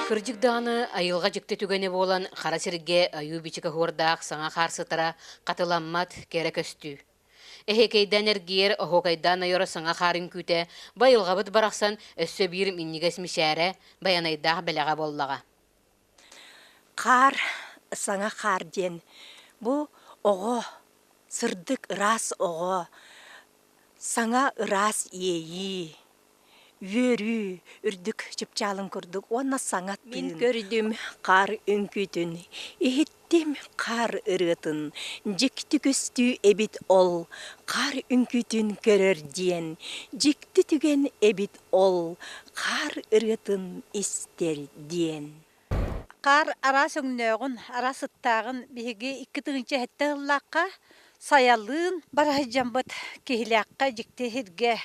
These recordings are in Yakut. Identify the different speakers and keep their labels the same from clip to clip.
Speaker 1: Кырдьык даҕаны, айылҕа дьикти түгэнэ буолан, хара сиргэ ойуу-бичик оһуордаах саҥа хаар сытара хатыламмат кэрэ көстүү. Эһиэкэйдээн эргийэр, оһуокайдаан ойор саҥа хаар үҥкүүтэ бу айылҕабыт барахсан өссө биир минньигэс мичээрэ, байанайдаах бэлэҕэ буоллаҕа.
Speaker 2: Хаар, саҥа хаар диэн бу оҕо, сырдык ыраас оҕо, саҥа ыраас иэйии, үөрүү үрдүк чыпчаалын курдук уонна саҥа Мин тыын. Көрдүм хаар үҥкүүтүн, иһиттим хаар ырыатын, дьикти көстүү эбит ол, хаар үҥкүүтүн көрөр диэн, дьикти түгэн эбит ол, хаар ырыатын истэр диэн.
Speaker 3: Хаар араас өҥнөөҕүн, араас сыттааҕын биһиги 2007 сыллаахха сайалыын бара сылдьаммыт Киһилээххэ дьикти сиргэ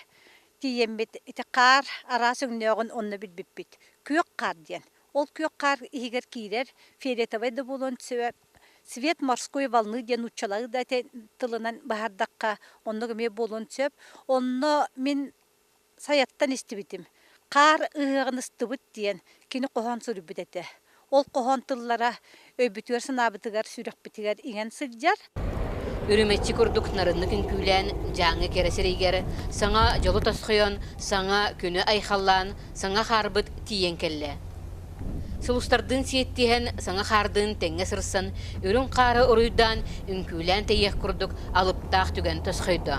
Speaker 3: тиийэммит ити хаар араас өҥнөөҕүн онно билбиппит. Күөх хаар диэн. Ол күөх хаар иһигэр киирэр фиолетовай да буолуон сөп, цвет морской волны диэн нууччалыы да тылынан быһаардахха оннук эмиэ буолуон сөп. Онно мин Сайаттан истибитим, хаар ыһыаҕын ыстыбыт диэн кини хоһоон суруйбут этэ. Ол хоһоон тыллара өйбүтүгэр-санаабытыгар, сүрэхпитигэр иҥэн сылдьар.
Speaker 1: Үрүмэччи курдук нарыннык үҥкүүлээн, Дьааҥы кэрэ сирэйигэр саҥа дьолу тосхойон, саҥа күнү айхаллаан, саҥа хаарбыт тиийэн кэллэ. Сулустардыын сиэттиһэн, саҥа хаардыын тэҥҥэ сырсан, үрүҥ хаары уруйдаан, үҥкүүлээн тэйиэх курдук алыптаах түгэн тосхойдо.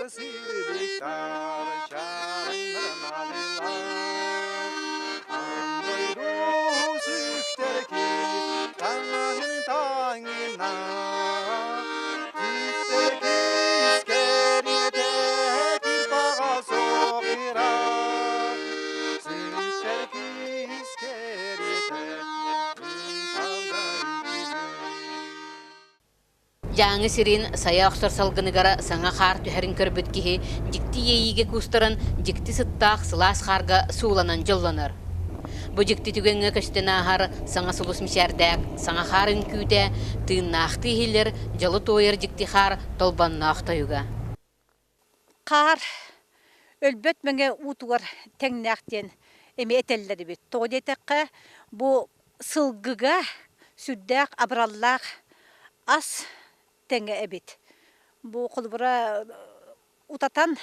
Speaker 4: Сыылар сыыдыктар чаарыҥнаналлар, Андойду сүктэрки таҥаһын таҥына, Үктэрки искэриэтэ кырпаҕа соҕира, Сүктэрки искэриэтэ
Speaker 1: Дьааҥы сирин сайа охсор салгыныгар саҥа хаар түһэрин көрбүт киһи дьикти иэйиигэ куустаран, дьикти сыттаах сылаас хаарга сууланан дьоллонор. Бу дьикти түгэҥҥэ көстөн ааһар саҥа сулус мичээрдээх саҥа хаар үҥкүүтэ, тыыннаахтыы иһиллэр дьолу туойар дьикти хаар толбонноох тойуга.
Speaker 3: Хаар өлбөт мэҥэ уутугар тэҥнээх диэн эмиэ этэллэр эбит. Тоҕо диэтэххэ, бу сылгыга сүрдээх абыраллаах ас тэҥэ эбит. Бу холобура утатан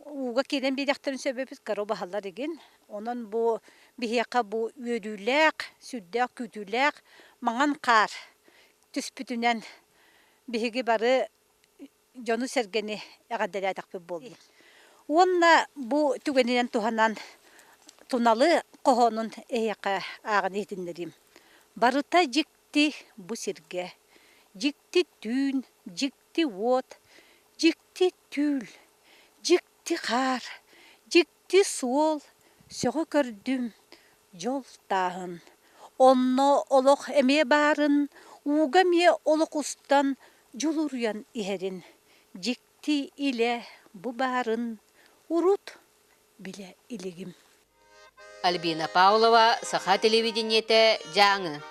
Speaker 3: ууга киирэн биэриэхтэрин сөп эбит, кыра убаһалар игин. Онон бу биһиэхэ бу үөрүүлээх, сүрдээх күүтүүлээх маҥан хаар түспүтүнэн биһиги бары дьону-сэргэни эҕэрдэлээтэхпит буоллун. Уонна бу түгэнинэн туһанан Туналы хоһоонун эһиэхэ ааҕан иһитиннэриим. Барыта дьикти бу сиргэ, дьикти түүн, дьикти уот, дьикти түүл, дьикти хаар, дьикти суол, сөҕө көрдүм дьол тааһын. Онно олох эмиэ баарын, ууга эмиэ олох устан дьулуруйан иһэрин, дьикти илэ бу баарын урут билэ илигим.
Speaker 1: Альбина Павлова, Саха телевидениетэ, Дьааҥы.